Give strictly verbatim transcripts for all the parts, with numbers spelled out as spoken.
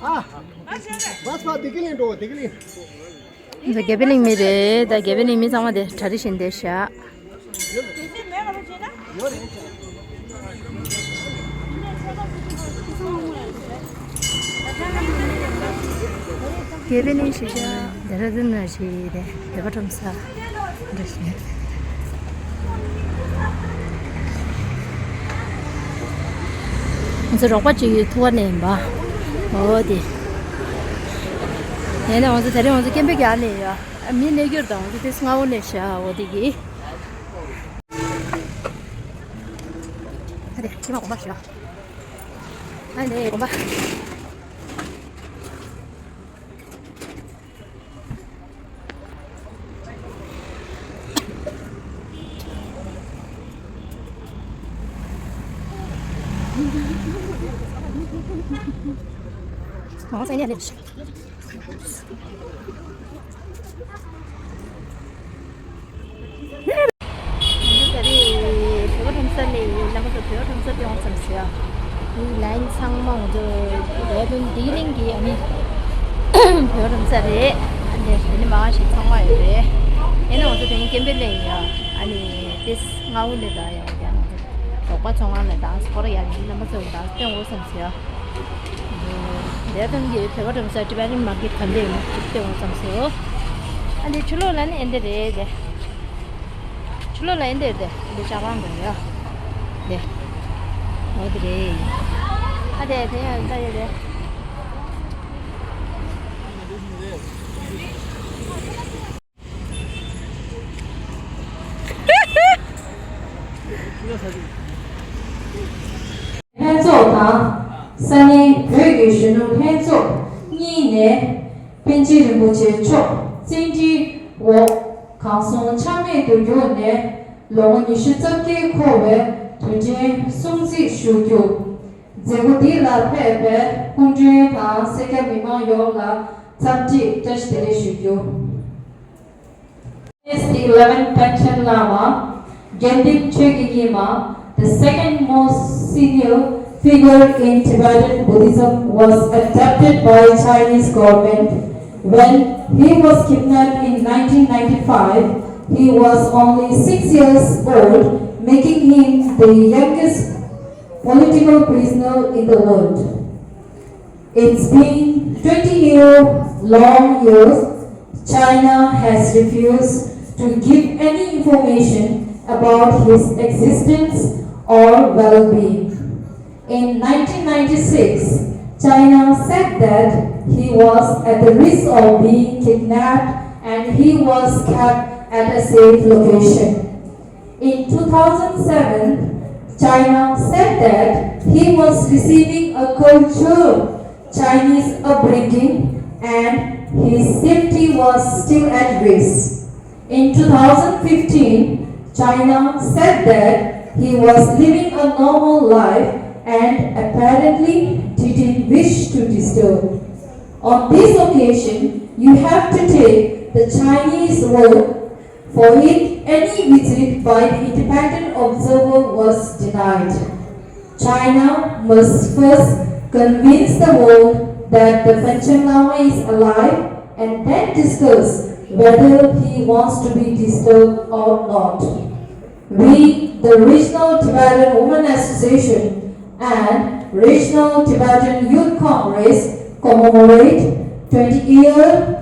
ཨ། བ་སྤ་དེ་གི་ལིང་འགྲོ་དེ་གི་ལིང་། འདི་དགེ་འཕེལ་གླིང་མི་རེད། ད་དགེ་འཕེལ་གླིང་མི་ཚང་མ་དེ་གྲ་སྒྲིག་བྱས་བསྡད་ཤག་དགེ་འཕེལ་གླིང་ཞེས་བྱ་ལྡེ་ར་ལྡུན་ན་ཞེས་ཏེ་བོད་པ་ཁྲོམ་ས་འདྲ་ཞིག་ང་ཚོ་རོགས་པ་གཅིག་ཡོད་ཐུག་པ་ནས་ཡིན་པ། འོ་དེ། ཡིན་ན་ང་ཚོ་དེ་རིང་ང་ཚོ་སྐད་འབོད་རྒྱག་ནས་ཡོད། མི་གནས་རྒྱུར་དང་དེ་སྔ་བོ་ནས་བཞག་འོ་དེ་གི། ཨ་དེ་ཁྱི་མ་གོམ་པ་བཞག་ཨ་ནེ་གོམ་པ། ང་ཚོ་ནས་ལས་ད་རེས་བོད་པ་ཁྲོམ་ས་ནས་ཡིན། རྣམ་པ་ཚོ་བོད་པ་ཁྲོམ་ས་སྟེང་འོང་ཙམ་ཟེར། འདི་ལན་ཚང་མ་ང་ཚོ་ལས་དོན་འདིའི་གླིང་གི་ཨ་ནི་བོད་པ་ཁྲོམ་ས་རེད། ཨ་ནི་འདི་ནི་མང་ཞིག་ཚང་མ་ཡོད་རེད། ཡིན་ན་ང་ཚོ་དེ་རིང་སྐད་འབོད་ལེན་ཡོད། ཨ་ནི་ཏེ་སྔ་བོ་ནས་ད་ཡང་ཡང་ང་ཚོ་རོགས་པ་ཚོ་ང་ལ་ད་སྐོར་ཡག་ཡིན། རྣམ་པ་ཚོ་ད་སྟོན་འོང་ཙམ་ཟེར། ལས་དོན་གྱི་བོད་པ་ཁྲོམ་ས་ཊི་བེ་ཊན་མར་ཀེཊ་ག་འདྲ་ཡིན་ཅིག་སྟོན་འོང་ཙམ་ཟེར། ཨ་འདི་ཕྱི་ལོགས་ལ་ནི་ཨེ་འདི་རེད་དེ། ཕྱི་ལོགས་ལ་ཨེ་འདི་རེད་དེ། འདི་ལྕགས་རང་འདུག་ཡ། དེ། འོ་དེ་རེད། ཨ་དེ་དེ་ཡང་ད་ཡོད་རེད། ལྷན་ཚོགས་དང་ས་གནས་བོད་ཀྱི་གཞོན་ནུ་ལྷན་ཚོགས་གཉིས་ནས་པཎ་ཆེན་རིན་པོ་ཆེ་མཆོག་བཙན་ཁྲིད་འོག་གང་སོང་ཆ་མེད་དུ་གྱུར་ནས་ལོ་ངོ་ཉི་ཤུ་རྩ་བརྒྱད་འཁོར་བའི་དུས་དྲན་སྲུང་བརྩི་ཞུ་རྒྱུ། མཛད་སྒོ་འདི་ལ་ཕེབས་པའི་སྐུ་མགྲོན་དང་སེར་སྐྱ་མི་མང་ཡོངས་ལ་འཚམས་འདྲི་བཀྲ་ཤིས་བདེ་ལེགས་ཞུ་རྒྱུ། His eleventh Panchen Lama, Gendim Choegi Nyima, the second most senior figure in Tibetan Buddhism, was abducted by Chinese government. When he was kidnapped in nineteen ninety-five, he was only six years old, making him the youngest political prisoner in the world. It's been twenty year long years. China has refused to give any information about his existence or well-being. In nineteen ninety-six, China said that he was at the risk of being kidnapped and he was kept at a safe location. In two thousand seven, China said that he was receiving a cultural Chinese upbringing and his safety was still at risk. In two thousand fifteen, China said that he was living a normal life and apparently didn't wish to disturb. On this occasion, you have to take the Chinese word for it, any visit by the independent observer was denied. China must first convince the world that the Panchen Lama is alive and then discuss whether he wants to be disturbed or not. We, the Regional Tibetan Women Association and Regional Tibetan Youth Congress, commemorate twenty year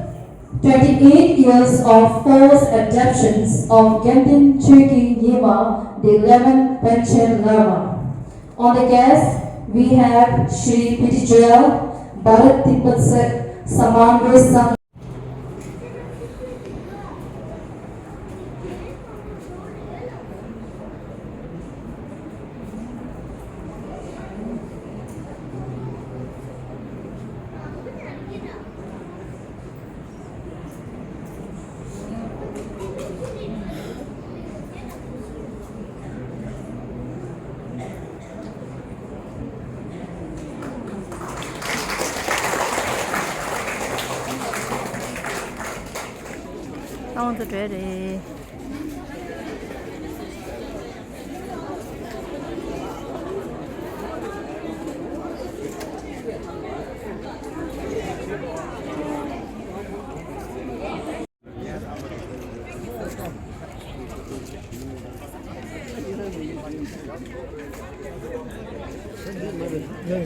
twenty-eight years of forced abductions of Gendim Choegi Nyima, the eleventh Panchen Lama. On the guest, we have Shri P T Joel, Bharat Tibetan Sa-, Samanvay Sangh. ཨང་དུ་བྲོས་རེད། མེད་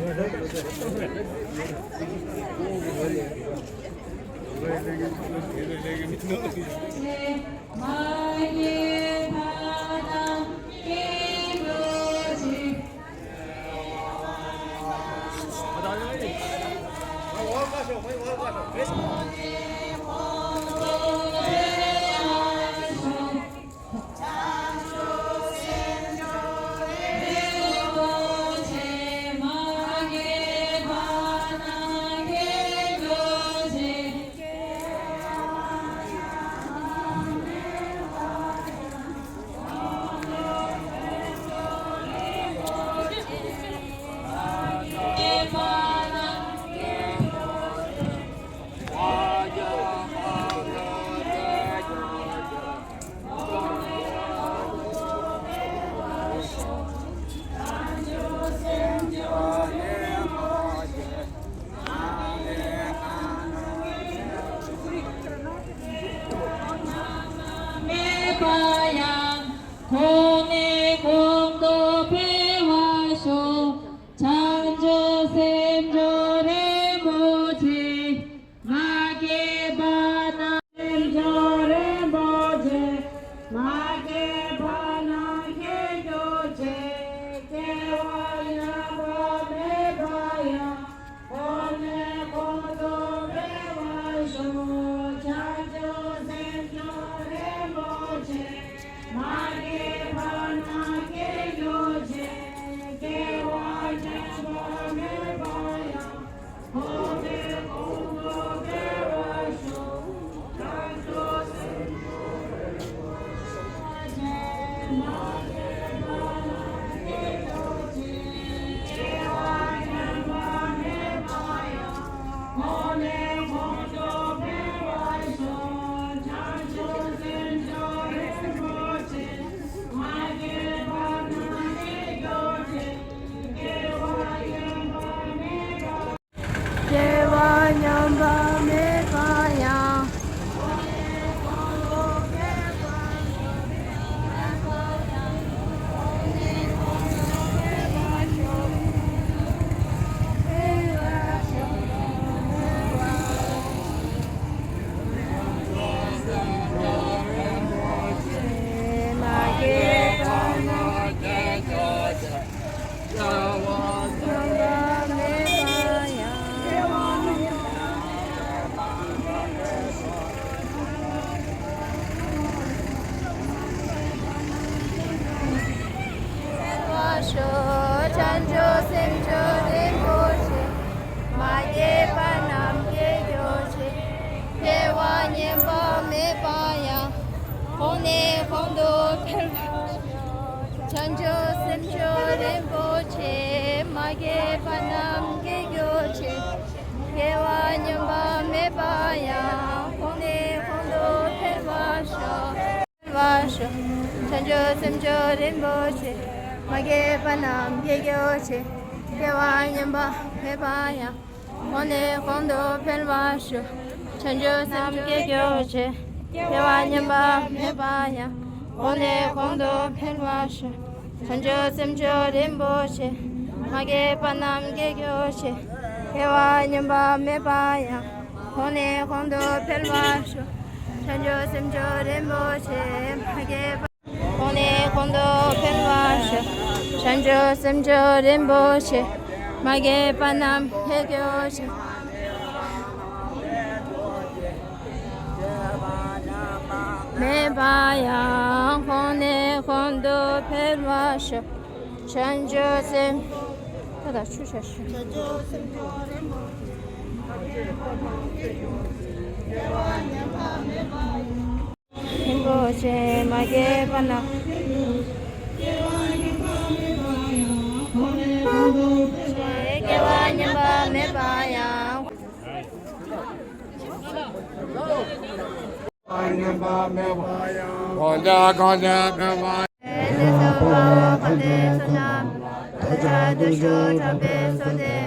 པ་ཡང་། གོང་ནས་གོང་དུ་འཕེལ་བར་ཤོག་བྱང་ཆུབ་སེམས་མཆོག་རིན་པོ་ཆེ། མ་སྐྱེས་པ་རྣམས་སེམས་མཆོག་རིན་པོ་ཆེ། མ་སྐྱེས་པ་རྣམས་སྐྱེ་གྱུར་ཅིག་སྐྱེ་བ་ཉམས་པ་མེད་པ་ཡང་། གོང་ནས་གོང་དུ་འཕེལ་བར་ཤོག་བྱང་ཆུབ་སེམས་མཆོག་རིན་པོ་ཆེ། མ་སྐྱེས་པ་རྣམས་སྐྱེ་གྱུར་ཅིག་སྐྱེ་བ་ཉམས་པ་མེད་པ་ཡང་། གོང་ནས་གོང་དུ་འཕེལ་བར་ཤོག་བྱང་ཆུབ་སེམས་མཆོག་རིན་པོ་ཆེ། མ་སྐྱེས་པ་རྣམས་སྐྱེ་གྱུར་ཅིག་སྐྱེ་བ་ཉམས་པ་མེད་པ་ཡང་། གོང་ནས་གོང་དུ་འཕེལ་བར་ཤོག་བྱང་ཆུབ་སེམས་མཆོག་རིན་པོ་ཆེ། མ་སྐྱེས་པ་རྣམས་སྐྱེ་གྱུར་ཅིག་སྐྱེ་བ་ཉམས་པ་མེད་པ། སྐྱེ་བ་ཉམས་པ་མེད་པ་ཡང་། བྱང་ཆུབ་སེམས་མཆོག་རིན་པོ་ཆེ། མ་སྐྱེས་པ་རྣམས་སྐྱེ་གྱུར་ཅིག་སྐྱེ་བ་ཉམས་པ་མེད་པ་ཡང་། གོང་ནས་གོང་དུ་འཕེལ་བར་ཤོག་བྱང་ཆུབ་སེམས་མཆོག་རིན་པོ་ཆེ། མ་སྐྱེས་པ་རྣམས་སྐྱེ་གྱུར་ཅིག་སྐྱེ་བ་ཉམས་པ་མེད་པ་ཡང་། གོང་ནས་གོང་དུ་འཕེལ་བར་ཤོག་འཕེལ་བར་ཤོག་བྱང་ཆུབ་སེམས་མཆོག་རིན་པོ་ཆེ། མ་སྐྱེས་པ་རྣམས་སྐྱེ་གྱུར་ཅིག་སྐྱེ་བ་ཉམས་པ་མེད་པ་ཡང་། གོང་ནས་གོང་དུ་འཕེལ་བར་ཤོག་བྱང་ཆུབ་སེམས་སྐྱེ་གྱུར་ཅིག་སྐྱེ་བ་ཉམས་པ་མེད་པ་ཡང་། གོང་ནས་གོང་དུ་འཕེལ་བར་ཤོག་བྱང་ཆུབ་སེམས་མཆོག་རིན་པོ་ཆེ། མ་སྐྱེས་པ་རྣམས་སྐྱེ་གྱུར་ཅིག་སྐྱེ་བ་ཉམས་པ་མེད་པ་ཡང་། གོང་ནས་གོང་དུ་འཕེལ་བར་ཤོག་བྱང་ཆུབ་སེམས་མཆོག་རིན་པོ་ཆེ། མ་སྐྱེས་པ། གོང་ནས་གོང་དུ་འཕེལ་བར་ཤོག་བྱང་ཆུབ་སེམས་མཆོག་རིན་པོ་ཆེ། མ་སྐྱེས་པ་རྣམས་སྐྱེ་གྱུར་ཅིག་མེད་པ་ཡང་། གོང་ནས་གོང་དུ་འཕེལ་བར་ཤོག་བྱང་ཆུབ་སེམས། ད་ད་ཆུ་ཆ་ཞུ། རིན་པོ་ཆེ། མ་སྐྱེས་པ་རྣམས། སྐྱེ་བ་ཉམས་པ་མེད་པ་ཡང་། ཉམས་པ་མེད་པ་ཡང་། གང་ལ་གང་ལ་གང་བ། ལས་བྱེད་པ་གང་དེ་ཚོ་རྣམས། ད་ལྟ་བདེ་མཆོག་གྲགས་པའི་ཚོགས་དེ་ན།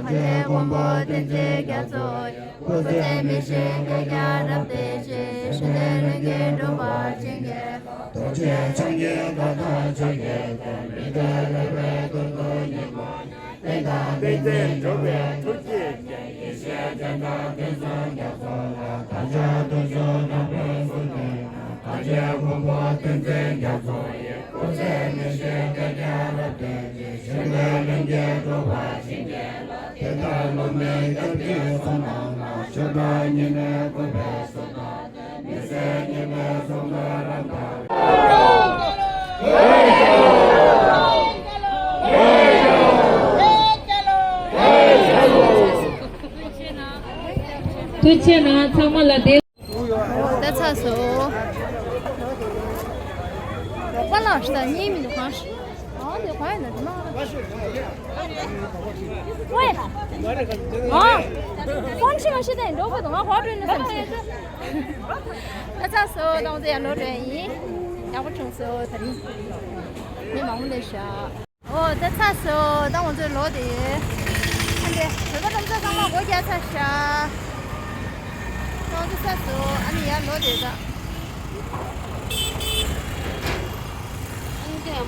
ཕན་བདེ་མགོན་པོ་བསྟན་འཛིན་རྒྱ་མཚོ་ཡི། སྐུ་ཚེ་མི་ཤིགས་བསྐལ་བརྒྱར་རབ་བརྟན་ཅིང་། ཞི་བདེ་ལྷུན་གྱིས་གྲུབ་པར་བྱིན་གྱིས་རློབས། རྡོ་རྗེ་འཆང་གི་བཀའ་དང་ཆོས་ཀྱི་དོན། མི་མཐུན་རིགས་པའི་ཀུན་ཏུ་སྙོམས་པར་ཉན། དེ་དང་ཏིང་འཛིན་འགྲོ་བའི་ཐུགས་བསྐྱེད་ཅན། ཡེ་ཤེས་སྤྱན་དྲངས་ཕུན་སུམ་རྒྱ་མཚོ་ལ། དཀར་ཕྱོགས་དུས་གསུམ་དྲང་པོའི་གཟུགས་ཅན། དཀར་ཆོས་ཕུང་པོ་ཏིང་འཛིན་རྒྱ་མཚོ་ཡི། སྐུ་ཚེ་ནུས་བཞི་བསྐལ་བརྒྱར་རབ་བརྟན་ཅིང་། གཞོན་ནུའི་ལྷུན་གྱིས་གྲུབ་པར་བྱིན་གྱིས་རློབས། དེ་ལྟར་སློབ་མའི་སྐྱབས་རྗེའི་གསུང་རྣམས་ལ། ཆོས་གྲོགས་ཉི་མས་བསྐུལ་བའི་གསོལ་བ། མི་ཟད་ཉི་མའི་གསུང་རྣམས་རབ་ཏུ། ཐུགས་རྗེ་གནང་། ཚང་མ་ལ་བདེ། ད་ཚར་སོང་། རོགས་པ་ལ་ཞུ་ད་གཉིས་མི་འདུག་གང་ཞུ། ཨ་འདི་གང་ཡིན་ན་དེ་མ། ཝེ། ཨ། ཀོང་ཤི་མ་ཤི་ད་འགྲོ་དགོས་འདུག་ང་ཧོ་ཀྲུའུ་ནི་སམ་སི། ད་ཚར་སོང་། ད་ང་ཚོ་ཡར་ལོག་འགྲོ་ཡ་ཡིན། ཡག་པོ་བྱུང་སོང་ད་རིང་། མི་མང་པོ་སླེབས་ཤག་ཨོ་ད་ཚར་སོང་། ད་ང་ཚོ་ལོག་དེ་ཡོད། ཨ་འདྲེ་བོད་པ་རྣམ་ཚོ་ཚང་མ་སྒོ་རྒྱག་ཚར་ཤག་ད་ང་ཚོ་ཚར་སོང་། ཨ་ནི་ཡར་ལོག་དེ་ད།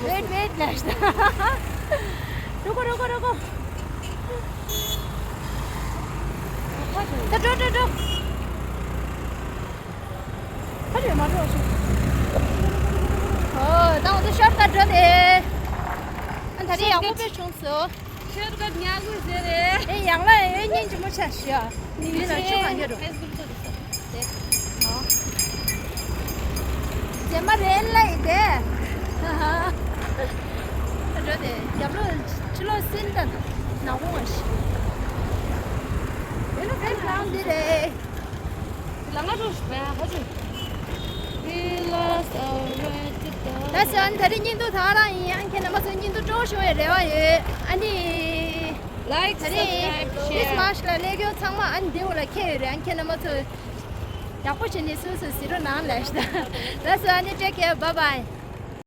Wait, wait, let's. रुको, रुको, रुको। ད་འགྲོ་འགྲོ་འགྲོ། ཁ་རེ་མ་འགྲོ་ཞིག་ཨོ་ད་ང་ཚོ་ཤོར་ཀ་འགྲོ་དེ། ཨ་ད་རེ་ཡག་པོ་དཔེ་བྱུང་སོང་། ཤོར་ཀ་ཉག་གུ་ཟེར་རེད། ཨེ་ཡག་ལ་ཨེ་སྙིང་རྗེ་མོ་ཆགས་ཤག་ཨ་ནི་ལ་ཆུ་གང་ཡོད་རོ། རྗེས་མ་རེད་ལ་ཡི་དེ། ཧ་ཧ། འགྲོ་དེ་རྒྱབ་ལོགས་ཕྱི་ལོགས་སིན་ད་ནག་པོ་མ་ཤི། ཡོད་ན་ཕན་ལང་འདི་རེད། ལ་ང་ཚོ་ཧ་ཅུ། ད་སོན་ད་རེས་བརྙན་ཐུང་ད་རང་ཡིན། ཨ་ཁྱེད་རྣམ་པ་ཚོ་བརྙན་ཐུང་སྤྲོ་བོ་བྱུང་བའི་རེ་བ་ཡོད། ཨ་ནི། Like, ད་རེས་subscribe, share. Christmas ལ་སླེབས་ཡོད་ཚང་མ་ཨ་ནི་འདི་འོ་ལ་ཁྱེད་ཡོད་རེད། ཨ་ཁྱེད་རྣམ་པ་ཚོ་ཡག་པོ་བྱས་ནས་སུ་སུ་ཟི་རོ་ནང་ལས་ཤི་ད། ད་སོན་ཨ་ནི་take care, bye bye.